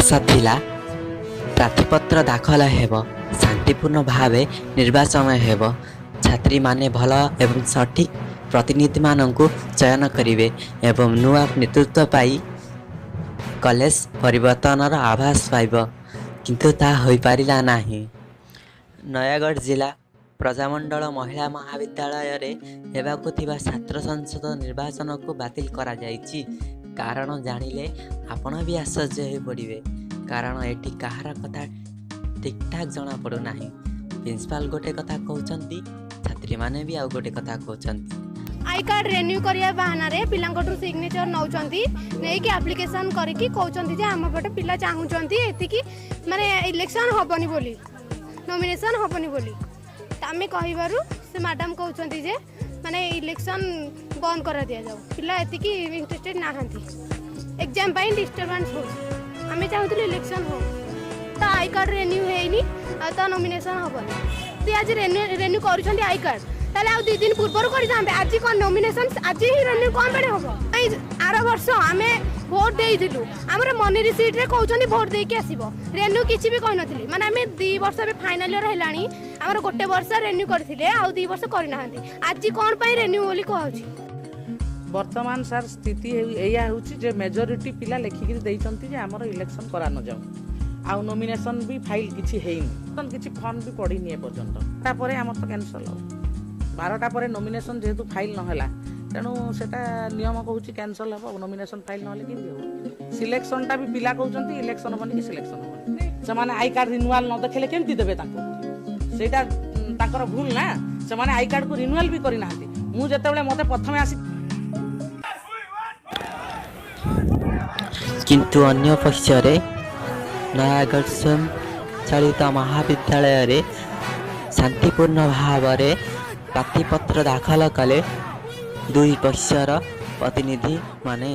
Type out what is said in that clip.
ଆଶା ଥିଲା, ପ୍ରାର୍ଥୀପତ୍ର ଦାଖଲ ହେବ, ଶାନ୍ତିପୂର୍ଣ୍ଣ ଭାବେ ନିର୍ବାଚନ ହେବ, ଛାତ୍ରୀମାନେ ଭଲ ଏବଂ ସଠିକ୍ ପ୍ରତିନିଧିମାନଙ୍କୁ ଚୟନ କରିବେ ଏବଂ ନୂଆ ନେତୃତ୍ୱ ପାଇ କଲେଜ ପରିବର୍ତ୍ତନର ଆଭାସ ପାଇବ। କିନ୍ତୁ ତାହା ହୋଇପାରିଲା ନାହିଁ। ନୟାଗଡ଼ ଜିଲ୍ଲା ପ୍ରଜାମଣ୍ଡଳ ମହିଳା ମହାବିଦ୍ୟାଳୟରେ ହେବାକୁ ଥିବା ଛାତ୍ର ସଂସଦ ନିର୍ବାଚନକୁ ବାତିଲ କରାଯାଇଛି। କାରଣ ଜାଣିଲେ ଆପଣ ବି ଆଶ୍ଚର୍ଯ୍ୟ ହୋଇପଡ଼ିବେ। କାରଣ ଏଠି କାହାର କଥା ଠିକ୍ଠାକ୍ ଜଣାପଡ଼ୁନାହିଁ। ପ୍ରିନ୍ସିପାଲ ଗୋଟେ କଥା କହୁଛନ୍ତି, ଛାତ୍ରୀମାନେ ବି ଆଉ ଗୋଟେ କଥା କହୁଛନ୍ତି। I card renew କରିବା ବାହାନାରେ ପିଲାଙ୍କଠୁ ସିଗ୍ନେଚର ନେଉଛନ୍ତି, ନେଇକି ଆପ୍ଲିକେସନ୍ କରିକି କହୁଛନ୍ତି ଯେ ଆମ ପଟେ ପିଲା ଚାହୁଁଛନ୍ତି ଏତିକି, ମାନେ ଇଲେକ୍ସନ୍ ହେବନି ବୋଲି, ନମିନେସନ୍ ହେବନି ବୋଲି। ତ ଆମେ କହିବାରୁ ସେ ମ୍ୟାଡ଼ାମ୍ କହୁଛନ୍ତି ଯେ ମାନେ ଇଲେକ୍ସନ୍ ବନ୍ଦ କରା ଦିଆଯାଉ, ପିଲା ଏତିକି ଇଣ୍ଟରେଷ୍ଟେଡ୍ ନାହାନ୍ତି, ଏକ୍ଜାମ୍ ପାଇଁ ଡିଷ୍ଟର୍ବାନ୍ସ ହେଉଛି। ଆମେ ଚାହୁଁଥିଲୁ ଇଲେକ୍ସନ୍ ହଉ। ତ I card renew ହେଇନି ଆଉ ତ ନମିନେସନ୍ ହେବନି। ଯଦି ଆଜି ରେନ୍ୟୁ କରୁଛନ୍ତି I card, ତାହେଲେ ଆଉ 2 ଦିନ ପୂର୍ବରୁ କରିଥାନ୍ତେ। ଆଜି କ'ଣ ନମିନେସନ୍ ଆଜି ହିଁ ରେନ୍ୟୁ କ'ଣ ପାଇଁ ହେବ? ଆର ବର୍ଷ ଆମେ ଭୋଟ ଦେଇଥିଲୁ, ଆମର ମନି ରିସିପ୍ଟରେ କହୁଛନ୍ତି ଭୋଟ ଦେଇକି ଆସିବ, ରେନ୍ୟୁ କିଛି ବି କହିନଥିଲି। ମାନେ ଆମେ 2 ବର୍ଷ ଏବେ ଫାଇନାଲ ଇୟର ହେଲାଣି, ଆମର ଗୋଟେ ବର୍ଷ ରେନ୍ୟୁ କରିଥିଲେ, ଆଉ 2 ବର୍ଷ କରିନାହାନ୍ତି। ଆଜି କ'ଣ ପାଇଁ ରେନ୍ୟୁ ବୋଲି କୁହାଉଛି? ବର୍ତ୍ତମାନ ସାର୍, ସ୍ଥିତି ଏଇଆ ହେଉଛି ଯେ ମେଜରିଟି ପିଲା ଲେଖିକିରି ଦେଇଛନ୍ତି ଯେ ଆମର ଇଲେକ୍ସନ୍ କରା ନଯାଉ, ଆଉ ନୋମିନେସନ୍ ବି ଫାଇଲ୍ କିଛି ହେଇନି, କିଛି ଫର୍ମ ବି ପଡ଼ିନି ଏପର୍ଯ୍ୟନ୍ତ। ତାପରେ ଆମର ତ କ୍ୟାନସଲ୍ ହେବ 12ଟା ପରେ। ନୋମିନେସନ୍ ଯେହେତୁ ଫାଇଲ୍ ନହେଲା, ତେଣୁ ସେଟା ନିୟମ କହୁଛି କ୍ୟାନସଲ୍ ହେବ। ନୋମିନେସନ୍ ଫାଇଲ୍ ନହେଲେ କେମିତି ହେବ? ସିଲେକ୍ସନ୍ଟା ବି ପିଲା କହୁଛନ୍ତି ଇଲେକ୍ସନ୍ ହେବନି କି ସିଲେକ୍ସନ୍ ହେବନି। ସେମାନେ I card renewal ନ ଦେଖେଇଲେ କେମିତି ଦେବେ ତାଙ୍କୁ? ସେଇଟା ତାଙ୍କର ଭୁଲ ନା? ସେମାନେ I କାର୍ଡକୁ ରିନ୍ୟୁଆଲ୍ ବି କରିନାହାନ୍ତି। ମୁଁ ଯେତେବେଳେ ମୋତେ ପ୍ରଥମେ ଆସି କିନ୍ତୁ ଅନ୍ୟ ପକ୍ଷରେ ନୟାଗଡ଼ ସ୍ୱୟଂ ଚାଳିତ ମହାବିଦ୍ୟାଳୟରେ ଶାନ୍ତିପୂର୍ଣ୍ଣ ଭାବରେ ପ୍ରାର୍ଥୀପତ୍ର ଦାଖଲ କଲେ ଦୁଇ ପକ୍ଷର ପ୍ରତିନିଧିମାନେ।